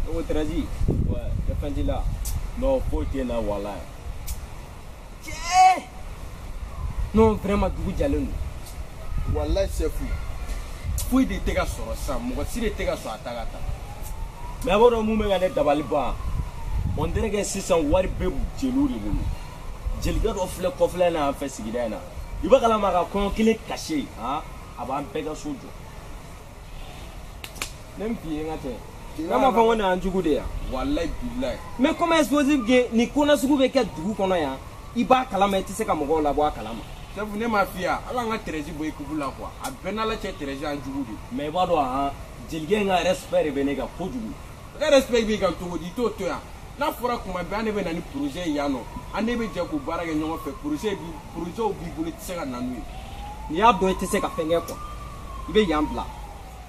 Ne ko Tɛrɛzi. Ouais. Tɛ fɛn t'i la. Non, foyi tɛ n na walayi. Cɛ! Non, vraiment dugu jalen don. Walayi sɛfu. Foyi de tɛ ka sɔrɔ sisan, mɔgɔ si de tɛ ka sɔn a ta ka taa. Mais a b'a dɔn mun bɛ ka ne dabali ban. On dirait que sisan wari bɛ jeliw de bolo. Jelikɛ dɔ filɛ kɔfɛla in na an fɛ sigida in na. I b'a kalama a ka kɔɲɔ kelen cachet han, a b'an bɛɛ ka so jɔ. Ne min f'i ye n ka cɛ. N'a ma fɔ ko nin y'an jugu de ye yan. Walayi bilayi. Mais comment est-ce possible que nin ko nasugu bɛ kɛ dugu kɔnɔ yan? I b'a kalama i tɛ se ka mɔgɔw labɔ a kalama. Sɛfu ne m'a f'i ye hali an ka Tɛrɛzi bɔ équipe la quoi. A bɛɛ n'Ala cɛ Tɛrɛzi y'an jugu de. Mais i b'a dɔn han, jelikɛ in ka respect de bɛ ne kan kojugu. A ka respect b'i kan cogo di, i t'o to yan. N'a fɔra kuma bɛɛ an de bɛ na ni projet ye yan nɔ, an ne bɛ jɛ k'o baara kɛ ɲɔgɔn fɛ, projet b'i bolo i tɛ se ka na n'u ye. N'i y'a dɔn i tɛ se ka fɛn kɛ quoi, i bɛ yan bila.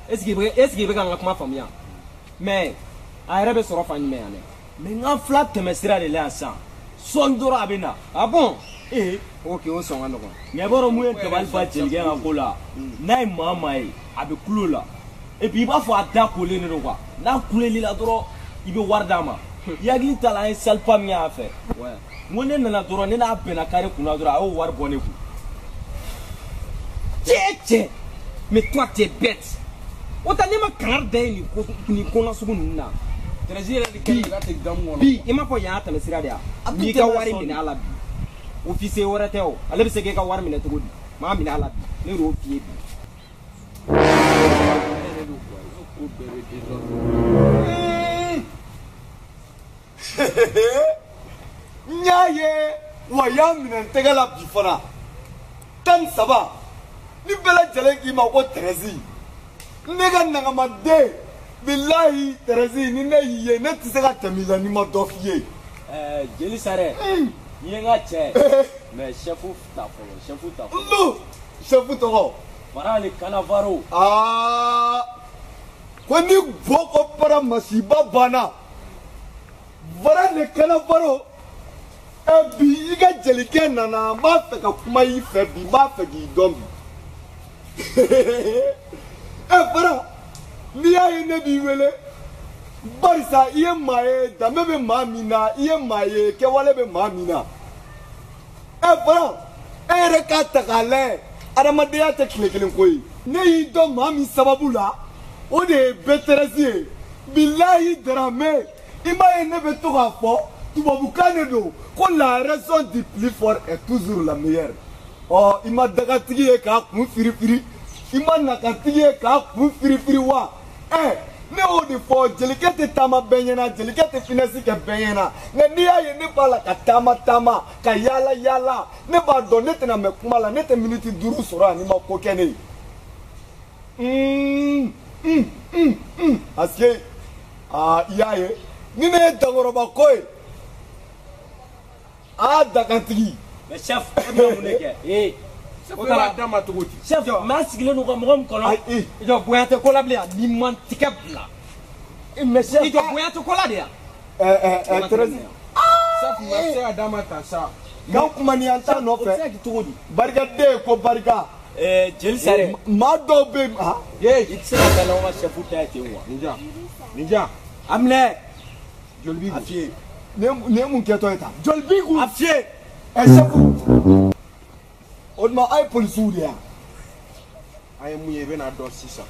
Est-ce que i bɛ ka n ka kuma faamuya? Mais a yɛrɛ bɛ sɔrɔ fan jumɛn yan dɛ? Mais n ka fila tɛmɛ sira de la yan sisan. Sɔɔni dɔrɔn a bɛ na. Ah bon? Ee. Ok, o sɔn ka nɔgɔn. Mais i b'a dɔn mun ye dabali ban jelikɛ ka ko la? N'a ye maa maa ye, a bɛ kulo la. Et puis i b'a fɔ a da kolen de don quoi. N'a kuleli la dɔrɔn, i bɛ wari d'a ma. I hakili t'a la an ye salipa min kɛ a fɛ. N ko ne nana dɔrɔn, ne n'a bɛnna kare kunna dɔrɔn, a y'o wari bɔ ne kun. Cɛ cɛ, mais toi t'es bête. O ta ne ma kangari da ye nin ko nasugu ninnu na. Tɛrɛzi yɛrɛ de kɛlen k'a tɛ gamu kɔnɔ. Bi i m'a fɔ yan y'a tɛmɛ sira de ya. N'i ka wari minɛ a la bi, officier wɛrɛ tɛ o, ale bɛ se k'e ka wari minɛ cogo di? Maa minɛ a la bi, ne y'o f'i ye bi. Ko bɛɛ bɛ désordre. N y'a ye wa y'a minɛ n tɛgɛ la bi fana 13 ni bɛɛ lajɛlen k'i ma ko Tɛrɛzi ne ka nagamaden bilahi Tɛrɛzi ni ne y'i ye ne tɛ se ka tɛmɛ i la n'i ma dɔ f'i ye. Jeli Sarɛ, n'i ye n ka cɛ ye, mais chef ta fɔlɔ, chef ta fɔlɔ. N chef tɔgɔ. Fara ni Kanavaro. Aa ko ni bo ko para masiba banna. Fara ni Kanavaro. Bi i ka jelikɛ nana n b'a fɛ ka kuma i fɛ bi n b'a fɛ k'i dɔn bi. Fara n'i y'a ye ne b'i wele barisa i ye maa ye danbe bɛ maa min na i ye maa ye kɛwale bɛ maa min na. Fara e yɛrɛ k'a ta k'a lajɛ adamadenya tɛ tile kelen ko ye. Ne y'i dɔn maa min sababu la o de ye Bɛtɛrɛsi ye bilahi Darame i m'a ye ne bɛ to k'a fɔ. Tubabukan de don ko la raison du plus fort est toujours la meilleure. Ɔ i ma dagatigi ye k'a kun firifiri, i ma nakatigi ye k'a kun firifiri wa? Ne y'o de fɔ jelikɛ tɛ taama bɛɛ ɲɛna, jelikɛ tɛ finɛsi kɛ bɛɛ ɲɛna. Nka n'i y'a ye ne b'a la ka taama taama ka yaala yaala, ne b'a dɔn ne tɛna mɛn kuma la, ne tɛ miniti 5 sɔrɔ yan n'i ma ko kɛ ne ye. Parce que aa i y'a ye ni ne ye dankɔrɔba ko ye. Ah, dakantigi. Mais chef, e bɛna mun de kɛ? Ee, o taara d'a ma cogo di? Chef, mais an sigilen don ka mɔgɔ min kɔnɔ. Ayi, i jɔ bonya tɛ ko la bilen yan, n'i ma n tigɛ bila. Mais chef, i jɔ bonya tɛ ko la de yan. Tɛrɛzi. Chef, ma se ka d'a ma tan sa. K'an kuma ni an t'a nɔfɛ. O bɛ se ka kɛ cogo di? Barikaden ko barika. Jeli Sarɛ. Maa dɔw bɛ yen. I tɛ se ka taa n'anw ka chef ta ye ten wa? Ninja, ninja. A minɛ. Joli b'i kun. A fiyɛ. Nin ye mun kɛtɔ ye tan? Joli b'i kun. A fiyɛ. Chef. O tuma a ye polisiw de yan. An ye mun ye i bɛna dɔn sisan.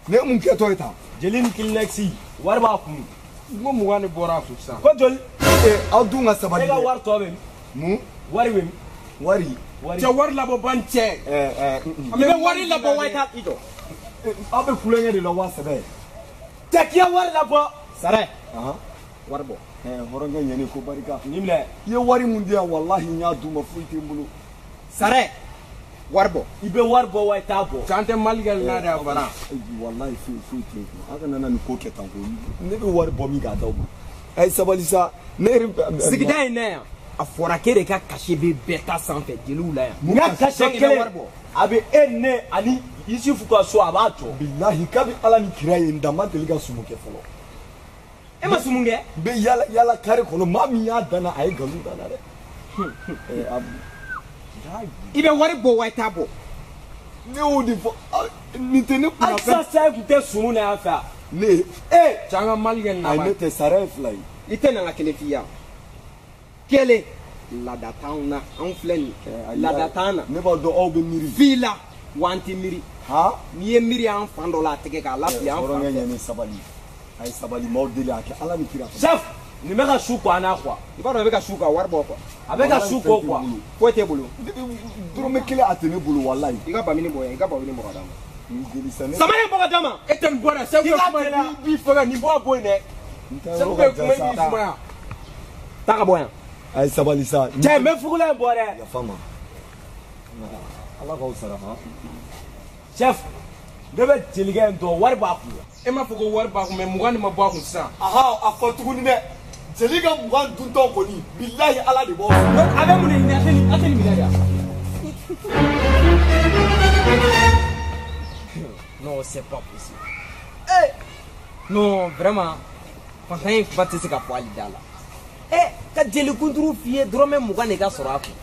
Nin ye mun kɛtɔ ye tan? Jeli ni Kleenex wari b'a kun. N ko 20 de bɔra a kun sisan. Ko joli? Aw dun ka sabali dɛ. E ka wari tɔ bɛ min? Mun? Wari bɛ min? Wari. Cɛ wari labɔ ban cɛ. I bɛ wari labɔ wa i t'a i jɔ. Aw bɛ kulonkɛ de la wa sɛbɛ? Cɛ k'i ka wari labɔ. Sarɛ. Wari bɔ. Hɔrɔnkɛ ɲɛni ko barika. Nin minɛ. I ye wari mun di yan walahi n y'a d'u ma foyi tɛ n bolo. Sarɛ. Wari bɔ. I bɛ wari bɔ wa i t'a bɔ. Cɛ an tɛ Mali kɛ nin na de Fara. Walahi foyi foyi tɛ n kun. A kana na nin ko kɛ tan koyi. Ne bɛ wari bɔ min k'a d'aw ma. A ye sabali sa. Ne yɛrɛ. Sigida in na yan. A fɔra k'e de ka cachet bɛ bɛɛ ta sanfɛ jeliw la yan. N ka cachet kelen a bɛ e ne ani Yusufu ka so a b'a jɔ. Bilahi kabi Ala ni kira ye n da ma deli ka sumu kɛ fɔlɔ. E ma sumu kɛ? N bɛ yala yala kare kɔnɔ maa min y'a danna a ye nkalon danna dɛ. I bɛ wari bɔ wa i t'a bɔ? Ne y'o de fɔ nin tɛ ne kunna fɛn. Halisa sa e tun tɛ sun na yan fɛ yan. Ne ee. Cɛ an ka mali kɛ nin na. Ayi ne tɛ sara ye fila ye. I tɛ na n ka kelen f'i ye yan. Kelen laada t'anw na anw filɛ nin ye laada t'an na. Ne b'a dɔn aw bɛ miiri. F'i la wa an tɛ miiri. Han. N'i ye miiri an fan dɔ la a tigɛ k'a lafili an fan fɛ. Hɔrɔnkɛ ɲɛ ni sabali. A ye sabali maaw deli a kɛ ala ni kira. Chef nin bɛ ka su ko an na quoi. I b'a dɔn i bɛ ka su ka wari bɔ quoi. A bɛ ka su ko quoi. Foyi t'e bolo. Dɔrɔmɛ kelen a tɛ ne bolo walayi. I ka bamini bɔ yan i ka bamini bɔ ka d'a ma. N deli sa ne. Sama in bɔ ka d'a ma. E tɛ nin bɔ dɛ segu bɛ kuma i b'i faga nin bɔ a bɔ yen dɛ. Segu bɛ kuma i b'i sumaya. Taa ka bɔ yan. A ye sabali sa. Cɛ n bɛ fugulan in bɔ dɛ. Yafa n ma. Ala k'aw sara han. Chef ne bɛ jelikɛ in dɔn wari b'a kun. E m'a fɔ ko wari b'a kun mais 20 de ma bɔ a kun sisan. Ahan a fɔ tuguni dɛ. Jeli ka 20 duntɔ kɔni bilahi ala de b'aw sara. A bɛ mun de ɲini a tɛ nin minɛ de wa. Non c'est pas possible. Eh non vraiment fantan in kuma tɛ se ka fɔ hali da la. Eh ka jeli kunturu f'i ye dɔrɔmɛ 20 de ka sɔrɔ a kun.